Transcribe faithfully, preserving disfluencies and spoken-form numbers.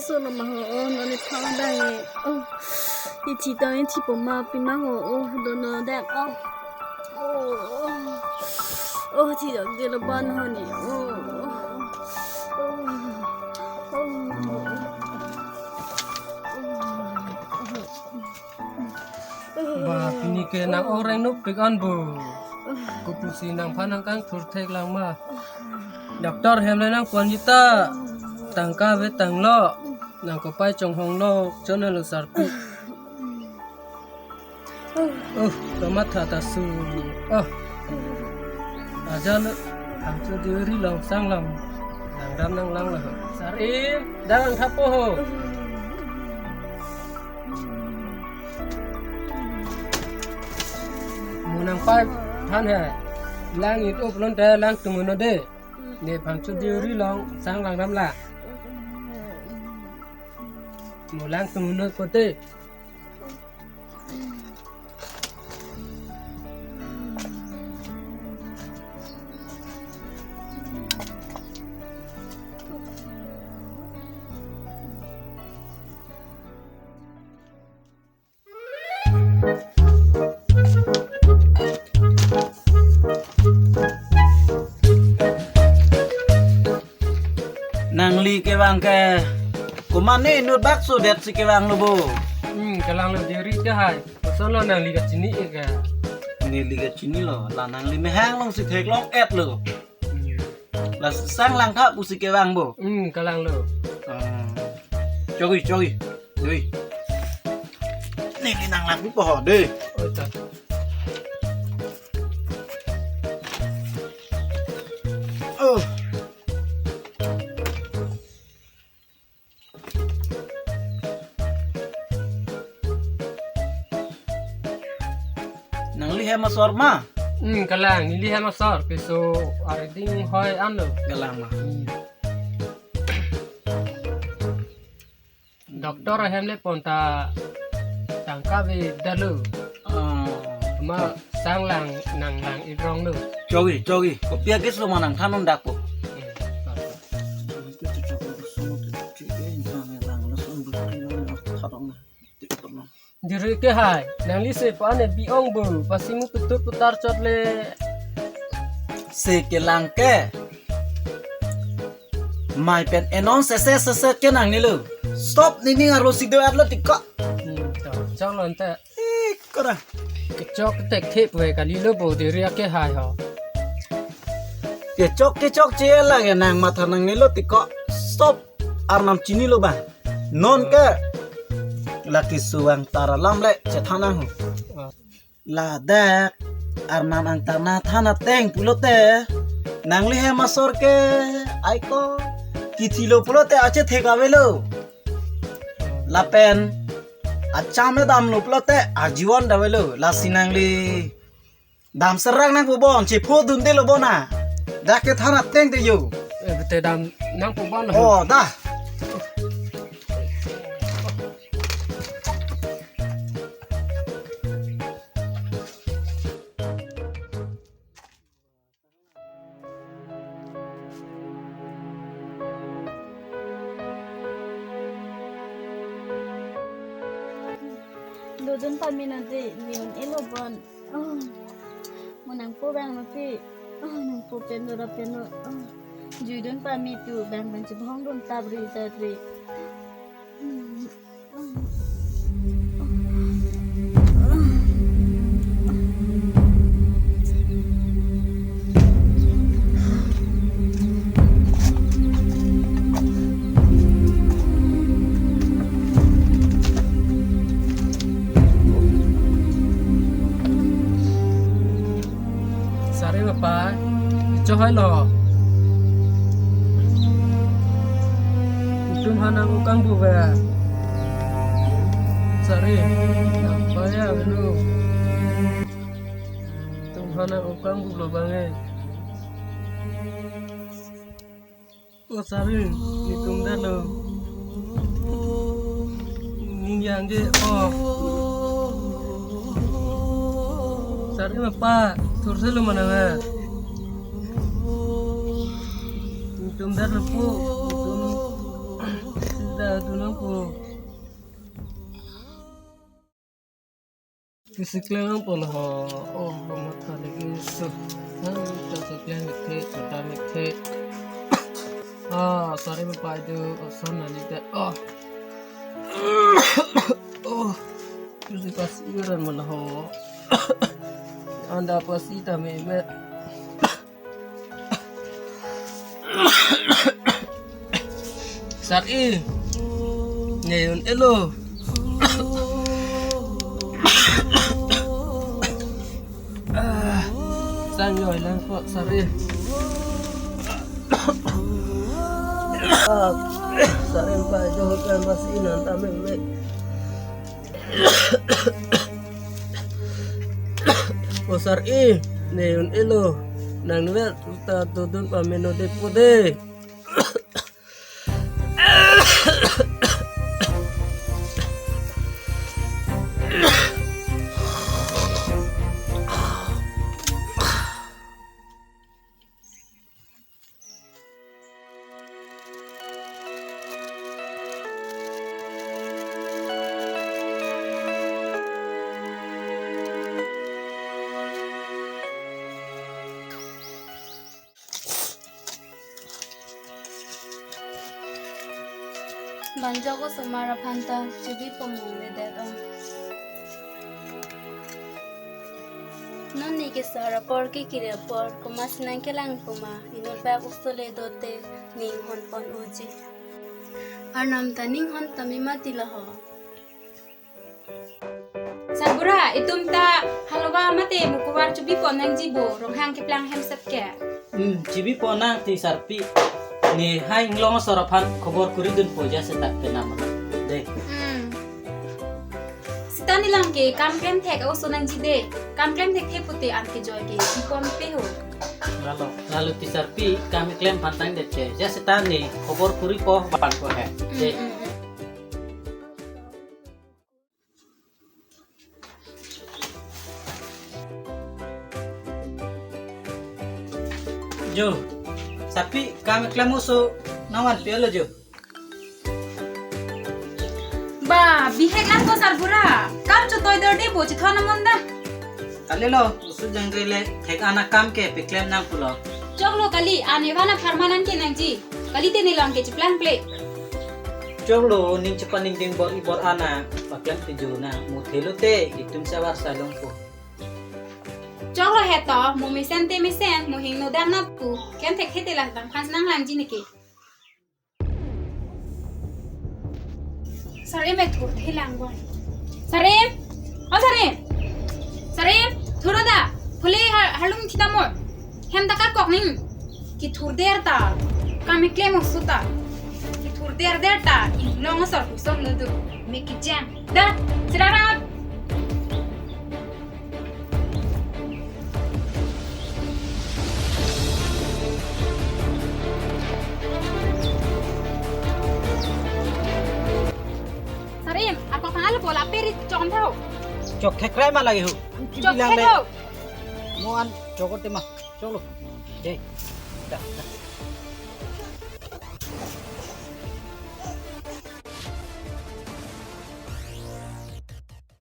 Sono ma ho, oh, non ne phang dang e. Oh, ithi ta ithi po ma pi ma ho, oh, dono dak, oh. Oh, oh. Oh, thi dak de lo ban ho ni. Oh, oh. Oh, oh. Ba, pini ke nang orang nupik an bu. Kopusi nangphan nangkangthur thek lang ma. Doctor hem le nangpon ji ta. Tangka ave tanglo. Nangkopai chonghong lo, chonelo sarpi. Oh, kamatha ta su. Oh. Aja lo, angcho diri long sang long. Nang dam nang lang lo. Sar-i, dang thapo ho. Mo nangpai than he. Lang it up lon te lang tungun no de. Ne phangcho diri long sang lang dam la. Mo lang tungun no kote. Nangli kevang ke komat ne inut bak so det si kevang lo bo. Hmm, kelang lo diri ke hai. Koson lo nangli kachini ke. Neli kachini lo, la nangli mehang long si theklong et lo. Hmm. La sang lang tha pusi kevang bo. Hmm, kelang lo. Ah. Chogi, chogi. Doi. Neli nang lang po ho de. Oh, ta. Oh. Nangli hem asor ma? Hmm, kelang, neli hem asor, piso ariding hoi an lo. Kelang ma. Hmm. Doctor ahem le pon ta tangka ave det lo. Ah. Ma sang lang nang lang idrong lo. Chogi, chogi. Kopi ake so ma nangthan un dak po. Hmm. Diri ke hai, nangli se pa ne bi-ong bo, pasi mu putur putar chot le. Se kelang ke. Mai pen enon sese sese ke nangnelo. Stop nining arlo sido arlo tiko. Hmm, to, chong lon te. Ih, kora. Kechok tek thip we kali lo bo diri ake hai ho. Kechok kechok che lage nang matha nangnelo tiko. Stop. Arnam chinilo ba. Non ke. Lake suang tara lam le chethan nang ho. Ah. Ladak Arnam angtan nangthan ateng pulote nangli hem asor ke aiko kithilo pulote achethe kave lo. Lapen acham damlo pulote ajiwan dave lo. Lasi nangli dam serang nangpo bon, chepho dunde lo bon a. Dak kethan ateng te yo. Eh, bete dam nangpo bon. Oh, da. Dodun pame nang te, neon elo bon. Oh, mo nangpo bang no pi. Oh, nangpo pen do ra pen no. Oh, juidun pame tu bang bang chibhong dun tabri tabri. Sari bapa, icho hai lo. Itum hanang ukang bu ba. Sari, apa ya belu? Itum hanang ukang bu lo bang eh. O sari, netum det lo. Ning yang je, oh. Sari ma pa, thur se lo mana ma. Netum det lo pu, netum. Sida tu Siklem pon ho. Oh, matha lagi su. Han ta siklem ikthe, kota ikthe. Ah, sorry, ma pai do. Oh, son nani ta. Oh. Oh. Tusi pasi ngaran mana ho. Anda pasi ta meme. Sar-i. Ne un-elo. Ah, sang joi lang ko, Sar-i. Ah, Sar-i pa jo kan mas inan ta meme. O Sar-i, ne un-elo, nang nuet ta dodun pameno de po de. Banjok osomar aphan ta chibi pamung vedet ong. Non ne kesar apor ke kiri apor, komat si nangkelang puma, inut bak uso le dote, ne inghon pon unji. Arnam ta ne inghon tame mati lo ho. Sarbura, itum ta halowa mate mukuvar chibi pon nangji bo, Ronghang keplang hem sat ke. Hmm, chibi pon nang ti Sarpi. Ne hai inglong asor aphan khobor kuri dunpo, ja seta penam lo. De. Hmm. Seta ne lang ke kam klem thek oso nangji de. Kam klem thekthe pute an kejoi ke pi ponpe ho. Lalo, lalo ti Sarpi kam klem aphan tangdet ke. Ja seta ne khobor kuripo bang ko he. De. Hmm, hmm, hmm. Jo, Sarpi kam klem oso nangvanpi lo jo. Ba, bihek lang ko Sarbura. Kam chotoi dor de bo chithon amun da. Kalilo, oso jangre le thek an akam ke peklem nang pulo. Choklo kali, ane wana pharman an ke nangji. Kalite ne long ke chiplang ple. Choklo, ning chepaningding bor-i bor-an paklem piju na, mo thelo te, itum savar salong po. Choklo heto, mo mesen te mesen, mo hingno dam na pu, klem thekthe te lang tang phans nanglangji neke. Sar-i me thurthe lang bon. Sar-i! O Sar-i! Sar-i! Thuro da! Phule ha-, halum thita mo. Hem ta kakok ning. Kethur der ta. Kam keklem oso ta. Kethur der der ta. Inglong asor kusong nudu. Me kejang. Da! Sirara! Sar-i, ako tanggal bola peri chok thau. Chok thekrai ma lagi hu. Chok bilang le thau. Mo an chok tema. Choklo. Jai. Da, da.